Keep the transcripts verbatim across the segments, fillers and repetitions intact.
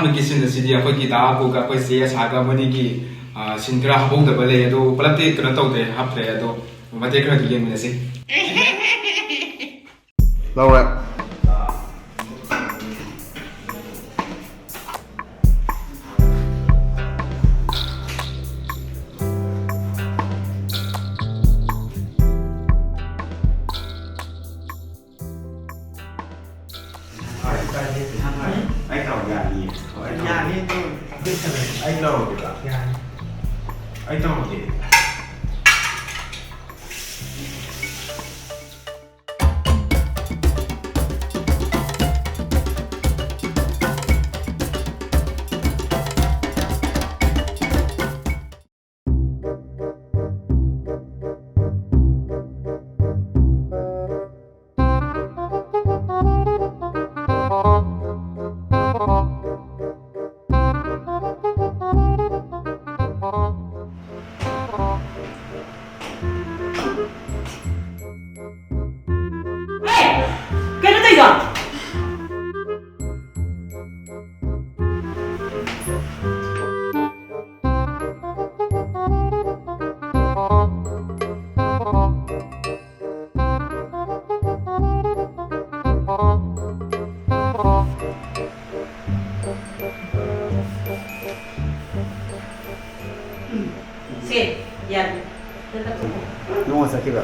ꯑꯍꯥꯟꯕꯒꯤ scene ꯑꯁꯤꯗꯤ ꯑꯩꯈꯣꯏꯒꯤ ꯗꯥ ꯑꯕꯨꯒ ꯑꯩꯈꯣꯏ ꯆꯦ ꯑꯁꯥꯒ ꯃꯣꯏꯅꯤꯒꯤ, ꯑ, scene ꯈꯔ ꯍꯥꯞꯍꯧꯗꯕ ꯂꯩ, ꯑꯗꯣ ꯄꯨꯂꯞꯇꯤ ꯀꯩꯅꯣ ꯇꯧꯗ꯭ꯔꯦ, ꯍꯥꯞꯇ꯭ꯔꯦ, ꯑꯗꯣ ꯃꯇꯦꯛ ꯈꯔꯗꯤ ꯌꯦꯡꯃꯤꯟꯅꯁꯤ꯫ ꯂꯧꯔꯦ꯫ ꯑꯩ ꯇꯧꯔꯒꯦ, ꯌꯥꯅꯤꯌꯦ꯫ ꯑꯩ ꯇꯧꯔꯒꯦ꯫ ꯌꯥꯅꯤ, ꯑꯗꯨꯝ ꯑꯩꯈꯣꯏ ꯁꯥꯟꯅꯁꯤ꯫ ꯑꯩ ꯇꯧꯔꯒꯦꯕ? ꯌꯥꯅꯤ꯫ ꯑꯩ ꯇꯧꯔꯒꯦ꯫ ꯍꯦ! ꯀꯩꯅꯣ ꯇꯧꯏꯗꯣ? ꯁꯦ, ꯌꯥꯔꯦ꯫ ꯅꯪ ꯀꯠꯊꯣꯛꯈꯣ꯫ ꯏꯕꯨꯡꯉꯣ ꯆꯠꯈꯤꯕ꯭ꯔꯥ?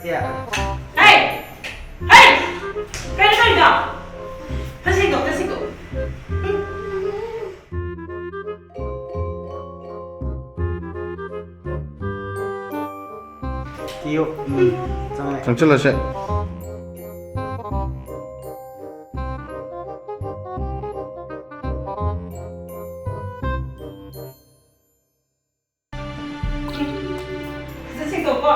ꯁꯦ꯫ ꯍꯦ! ꯍꯦ! ꯀꯩꯅꯣ ꯇꯧꯔꯤꯗꯣ? ꯐꯠ ꯁꯦꯡꯗꯣꯛ, ꯐꯠ ꯁꯦꯡꯗꯣꯛ꯫ ꯎꯝ꯫ ꯀꯤꯌꯣ꯫ ꯎꯝ꯫ ꯆꯪꯉꯦ꯫ ꯆꯪꯁꯤꯜꯂꯁꯦ꯫ ꯐꯖ ꯁꯦꯡꯗꯣꯛꯀꯣ꯫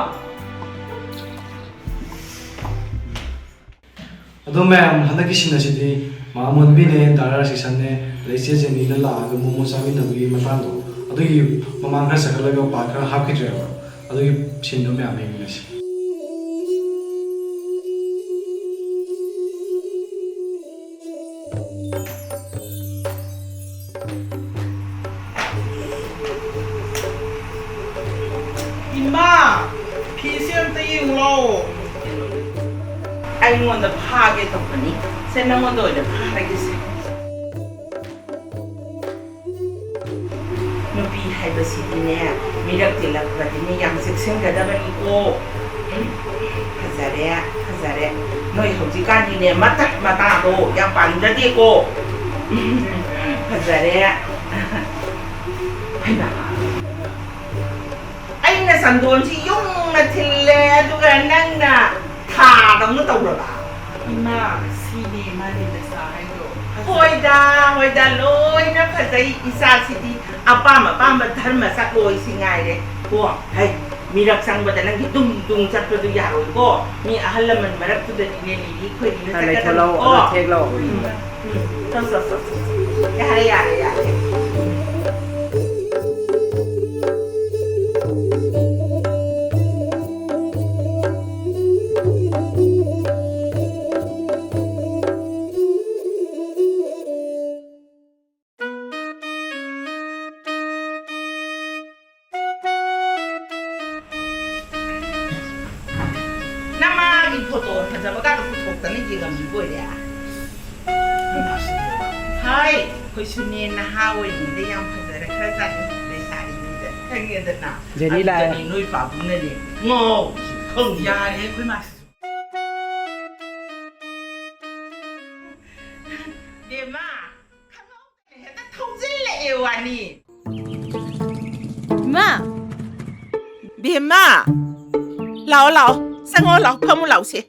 ꯑꯗꯣ ꯃꯌꯥꯝ, ꯍꯟꯗꯛꯀꯤ scene ꯑꯁꯤꯗꯤ ꯃꯥꯃꯣꯟꯕꯤꯅꯦ, ꯗꯥ ꯔꯥꯖꯀꯤꯁꯟꯅꯦ, ꯑꯗꯩ ꯆꯦ ꯖꯦꯅꯤꯅ ꯂꯥꯛꯑꯒ ꯃꯣꯃꯣ ꯆꯥꯃꯤꯟꯅꯕꯒꯤ ꯃꯇꯥꯡꯗꯣ, ꯑꯗꯨꯒꯤ ꯃꯃꯥꯡ ꯈꯔ ꯆꯠꯈꯠꯂꯒ ꯄꯥꯔꯠ ꯈꯔ ꯍꯥꯞꯈꯤꯗ꯭ꯔꯦꯕ꯫ ꯑꯗꯨꯒꯤ ꯁꯤꯟꯗꯣ ꯃꯌꯥꯝ ꯌꯦꯡꯃꯤꯟꯅꯁꯤ꯫ ꯏꯃꯥ, ꯐꯤꯁꯦ ꯑꯝꯇ ꯌꯦꯡꯉꯨ ꯂꯥꯎ꯫ ꯑꯩꯉꯣꯟꯗ ꯐꯥꯒꯦ ꯇꯧꯕꯅꯤ꯫ ꯁꯦ, ꯅꯪꯉꯣꯟꯗ ꯑꯣꯏꯅ ꯐꯥꯔꯒꯦꯁꯦ꯫ ꯅꯨꯄꯤ ꯍꯥꯏꯕꯁꯤꯗꯤꯅꯦ, ꯃꯤꯔꯛ ꯇꯤꯜꯂꯛꯄꯗꯤꯅꯦ ꯌꯥꯝ ꯆꯦꯛꯁꯤꯟꯒꯗꯕꯅꯤꯀꯣ꯫ ꯐꯖꯔꯦ, ꯐꯖꯔꯦ꯫ ꯅꯣꯏ ꯍꯧꯖꯤꯛꯀꯥꯟꯒꯤꯅꯦ ꯃꯇꯠ ꯃꯇꯥꯗꯣ ꯌꯥꯝ ꯄꯥꯝꯖꯗꯦꯀꯣ꯫ ꯐꯖꯔꯦ꯫ ꯍꯩꯃꯥ꯫ ꯑꯩꯅ ꯆꯟꯗꯣꯟꯁꯤ ꯌꯨꯡꯅ ꯊꯤꯜꯂꯦ, ꯑꯗꯨꯒ ꯅꯪꯅ ꯊꯥꯗꯧꯅ ꯇꯧꯔꯕ? ꯏꯃꯥ, ꯁꯤꯅꯦ ꯃꯥꯒꯤ ꯗꯁꯥ ꯍꯥꯏꯗꯣ꯫ ꯍꯣꯏꯗ, ꯍꯣꯏꯗ, ꯂꯣꯏꯅ ꯐꯖꯩ꯫ ꯏꯆꯥꯁꯤꯗꯤ ꯑꯄꯥꯝ ꯑꯄꯥꯝꯕ ꯙꯔꯃ ꯆꯠꯂꯣꯏꯁꯤ ꯉꯥꯏꯔꯦ꯫ ꯀꯣ, ꯍꯩ, ꯃꯤꯔꯛ ꯆꯪꯕꯗ ꯅꯪꯒꯤ ꯗꯨꯡ ꯗꯨꯡ ꯆꯠꯄꯗꯨ ꯌꯥꯔꯣꯏꯀꯣ꯫ ꯃꯤ ꯑꯍꯜ ꯂꯃꯟ ꯃꯔꯛꯇꯨꯗꯗꯤꯅꯦ ꯂꯤꯔꯤ ꯈꯣꯏꯔꯤꯅ ꯈꯔ ꯂꯩꯊꯣꯛꯂꯛꯑꯣ, ꯆꯠꯀꯗꯕꯅꯤꯀꯣ꯫ ꯈꯔ ꯊꯦꯛꯂꯛꯑꯣ꯫ ꯎꯝ, ꯎꯝ, ꯎꯝ꯫ ꯆꯠ, ꯆꯠ, ꯆꯠ, ꯆꯠ꯫ ꯌꯥꯔꯦ, ꯌꯥꯔꯦ, ꯌꯥꯔꯦ꯫ ꯅꯃꯥꯒꯤ ꯐꯣꯇꯣ ꯐꯖꯕꯒꯗꯣ ꯄꯨꯊꯣꯛꯇꯅ ꯌꯦꯡꯉꯝꯃꯤꯕ ꯑꯣꯏꯔꯦ꯫ ꯍꯥꯏ, ꯑꯩꯈꯣꯏꯁꯨꯅꯦ ꯅꯍꯥ ꯑꯣꯏꯔꯤꯉꯩꯗ ꯌꯥꯝ ꯐꯖꯔꯦ ꯈꯔ ꯆꯥꯅꯤ ꯂꯩꯁꯥꯔꯤꯉꯩꯗ ꯈꯪꯉꯦꯗꯅ꯫ ꯖꯦꯅꯤ ꯂꯥꯛꯑꯦ꯫ ꯑꯗꯨꯗꯅꯦ ꯅꯣꯏ ꯄꯥꯕꯨꯡꯅꯅꯦ ꯉꯥꯎꯔꯤꯁꯦ ꯈꯪꯉꯦ꯫ ꯌꯥꯔꯦ ꯑꯩꯈꯣꯏ ꯃꯥꯁꯤꯁꯨ꯫ ꯕꯦꯝꯃ, ꯈꯪꯍꯧꯗꯅ ꯍꯦꯛꯇ ꯊꯧꯖꯤꯜꯂꯛꯑꯦ ꯋꯥꯅꯤ꯫ ꯏꯃꯥ! ꯕꯦꯝꯃ! ꯂꯥꯛꯑꯣ, ꯂꯥꯛꯑꯣ꯫ ꯆꯪꯉꯣ, ꯂꯥꯛꯑꯣ꯫ ꯐꯝꯃꯨ, ꯂꯥꯛꯑꯣꯁꯦ꯫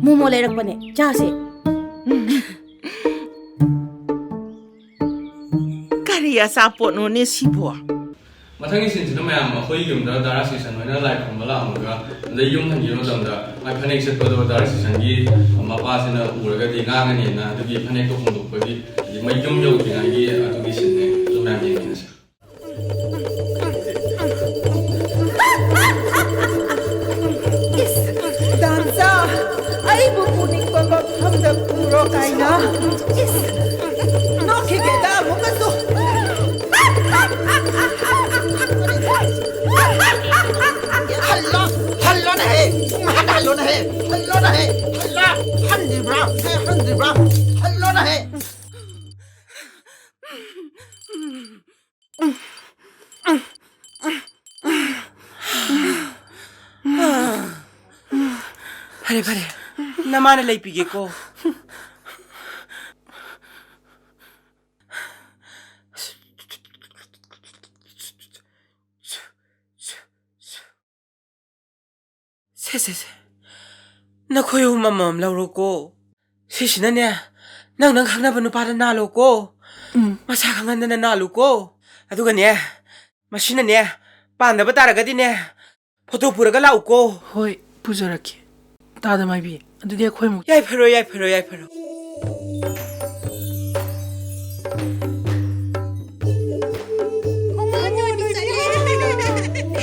ꯃꯣꯃꯣ ꯂꯩꯔꯛꯄꯅꯦ, ꯆꯥꯁꯦ꯫ ꯀꯔꯤ ꯑꯆꯥꯄꯣꯠꯅꯣꯅꯦ ꯁꯤꯕꯣ? ꯃꯊꯪꯒꯤ ꯁꯤꯟꯁꯤꯅ ꯃꯌꯥꯝ ꯑꯩꯈꯣꯏ ꯌꯨꯝꯗ ꯗꯥ ꯔꯥꯖꯀꯤꯁꯟ ꯍꯣꯏꯅ ꯂꯥꯏ ꯈꯨꯔꯨꯝꯕ ꯂꯥꯛꯑꯝꯃꯒ ꯑꯗꯩ ꯌꯨꯝ ꯍꯟꯈꯤꯕ ꯃꯇꯝꯗ ꯃꯥꯏ ꯐꯅꯦꯛ ꯁꯦꯠꯄꯗꯣ ꯗꯥ ꯔꯥꯖꯀꯤꯁꯟꯒꯤ ꯃꯄꯥꯁꯤꯅ ꯎꯔꯒꯗꯤ ꯉꯥꯡꯉꯅꯤꯅ ꯑꯗꯨꯒꯤ ꯐꯅꯦꯛꯇꯣ ꯍꯣꯡꯗꯣꯛꯄꯒꯤ ꯍꯥꯏꯗꯤ ꯃꯌꯨꯝ ꯌꯧꯗ꯭ꯔꯤꯉꯩꯒꯤ ꯑꯗꯨꯒꯤ ꯁꯤꯟꯅꯦ꯫ ꯑꯗꯨ ꯃꯌꯥꯝ ꯌꯦꯡꯃꯤꯟꯅꯁꯦ꯫ ꯏꯁ, ꯗꯥꯝꯆꯥ, ꯑꯩꯕꯨ ꯄꯨꯅꯤꯡꯕ ꯃꯐꯝꯗ ꯄꯨꯔꯣ ꯀꯥꯏꯅ꯫ ꯏꯁ, ꯅꯣꯛꯈꯤꯒꯦꯗ ꯑꯃꯨꯛꯀꯁꯨ꯫ ꯍꯜꯂꯣ, ꯍꯜꯂꯣꯅꯦꯍꯦ, ꯍꯜꯂꯣꯅꯦꯍꯦ, ꯍꯜꯂꯣꯅꯦꯍꯦ, ꯍꯜꯂꯣ, ꯍꯟꯗ꯭ꯔꯤꯕ꯭ꯔꯥ? ꯍꯟꯗ꯭ꯔꯤꯕ꯭ꯔꯥ? ꯍꯜꯂꯣꯅꯦꯍꯦ꯫ ꯐꯔꯦ, ꯐꯔꯦ꯫ ꯅꯃꯥꯅ ꯂꯩ ꯄꯤꯒꯦꯀꯣ꯫ ꯁꯦ, ꯁꯦ, ꯁꯦ꯫ ꯅꯈꯣꯏ ꯑꯍꯨꯝ ꯑꯃꯃꯝ ꯂꯧꯔꯣꯀꯣ꯫ ꯁꯤꯁꯤꯅꯅꯦ, ꯅꯪ ꯅꯪ ꯈꯪꯅꯕ ꯅꯨꯄꯥꯗ ꯅꯥꯜꯂꯣꯀꯣ꯫ ꯎꯝ꯫ ꯃꯁꯥ ꯈꯪꯍꯟꯗꯅ ꯅꯥꯜꯂꯨꯀꯣ꯫ ꯑꯗꯨꯒꯅꯦ, ꯃꯁꯤꯅꯅꯦ, ꯄꯥꯟꯗꯕ ꯇꯥꯔꯒꯗꯤꯅꯦ, ꯐꯣꯇꯣ ꯄꯨꯔꯒ ꯂꯥꯛꯎꯀꯣ꯫ ꯍꯣꯏ, ꯄꯨꯖꯔꯛꯀꯦ꯫ ꯇꯥꯗ ꯃꯥꯏꯕꯤ, ꯑꯗꯨꯗꯤ ꯑꯩꯈꯣꯏ ꯑꯃꯨꯛ ꯌꯥꯏꯐꯔꯣ, ꯌꯥꯏꯐꯔꯣ, ꯌꯥꯏꯐꯔꯣ꯫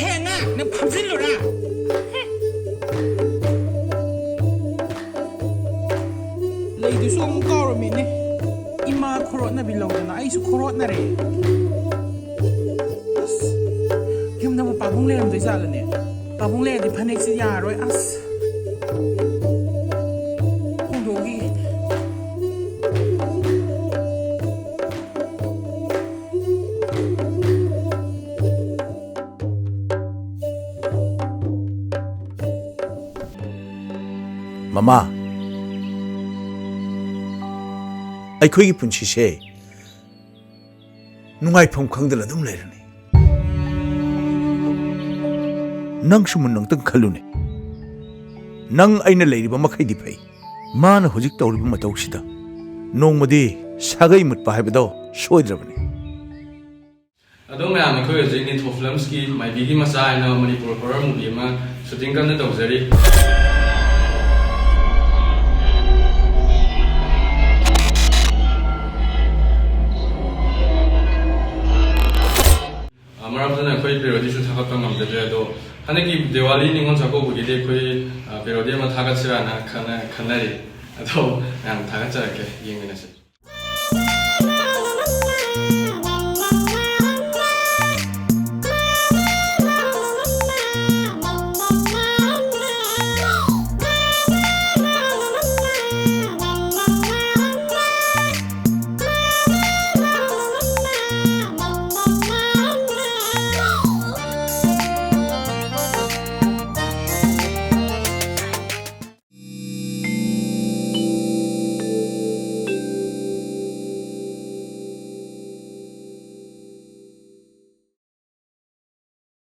ꯍꯦ, ꯑꯉꯥꯡ, ꯅꯪ ꯐꯝꯖꯤꯜꯂꯨꯔꯥ? ꯂꯩꯗꯨꯁꯨ ꯑꯃꯨꯛ ꯀꯥꯎꯔꯝꯃꯤꯅꯦ꯫ ꯏꯃꯥ ꯈꯣꯔꯣꯠꯅꯕꯤ ꯂꯧꯗꯅ ꯑꯩꯁꯨ ꯈꯣꯔꯣꯠꯅꯔꯦ꯫ ꯑꯁ, ꯌꯨꯝꯗꯕꯨ ꯄꯥꯕꯨꯡ ꯂꯩꯔꯝꯗꯣꯏ ꯖꯥꯠꯂꯅꯦ? ꯄꯥꯕꯨꯡ ꯂꯩꯔꯗꯤ ꯐꯅꯦꯛꯁꯤ ꯌꯥꯔꯔꯣꯏ꯫ ꯑꯁ, ꯍꯣꯡꯗꯣꯛꯈꯤꯒꯦ꯫ ꯃꯃꯥ, ꯑꯩꯈꯣꯏꯒꯤ ꯄꯨꯟꯁꯤꯁꯦ ꯅꯨꯡꯉꯥꯏꯐꯝ ꯈꯪꯗꯅ ꯑꯗꯨꯝ ꯂꯩꯔꯅꯤ꯫ ꯅꯪꯁꯨ ꯃꯨꯟꯅ ꯑꯝꯇꯪ ꯈꯜꯂꯨꯅꯦ꯫ ꯅꯪ ꯑꯩꯅ ꯂꯩꯔꯤꯕ ꯃꯈꯩꯗꯤ ꯐꯩ꯫ ꯃꯥꯅ ꯍꯧꯖꯤꯛ ꯇꯧꯔꯤꯕ ꯃꯇꯧꯁꯤꯗ ꯅꯣꯡꯃꯗꯤ ꯁꯥꯒꯩ ꯃꯨꯠꯄ ꯍꯥꯏꯕꯗꯣ ꯁꯣꯏꯗ꯭ꯔꯕꯅꯤ꯫ ꯑꯗꯣ ꯃꯌꯥꯝ, ꯑꯩꯈꯣꯏ ꯍꯧꯖꯤꯛ ꯅꯤꯡꯊꯧ ꯐꯤꯂꯝꯁꯀꯤ ꯃꯥꯏꯕꯤꯒꯤ ꯃꯆꯥ ꯍꯥꯏꯅ ꯃꯅꯤꯄꯨꯔ ꯍꯣꯔꯔ ꯃꯨꯚꯤ ꯑꯃ ꯁꯨꯇꯤꯡ ꯀꯟꯅ ꯇꯧꯖꯔꯤ꯫ ꯑ, ꯃꯔꯝ ꯑꯗꯨꯅ ꯑꯩꯈꯣꯏ ꯄꯦꯔꯣꯗꯤꯁꯨ ꯊꯥꯒꯠꯄ ꯉꯝꯖꯗ꯭ꯔꯦ꯫ ꯑꯗꯣ ꯍꯟꯗꯛꯀꯤ ꯗꯤꯋꯥꯂꯤ ꯅꯤꯉꯣꯜ ꯆꯥꯛꯀꯧꯕꯒꯤꯗꯤ ꯑꯩꯈꯣꯏ, ꯑ, ꯄꯦꯔꯣꯗꯤ ꯑꯃ ꯊꯥꯒꯠꯁꯤꯔꯥꯅ ꯈꯟꯅ-, ꯈꯟꯅꯔꯤ꯫ ꯑꯗꯣ ꯃꯌꯥꯝ ꯊꯥꯒꯠꯆꯔꯛꯀꯦ, ꯌꯦꯡꯃꯤꯟꯅꯁꯤ꯫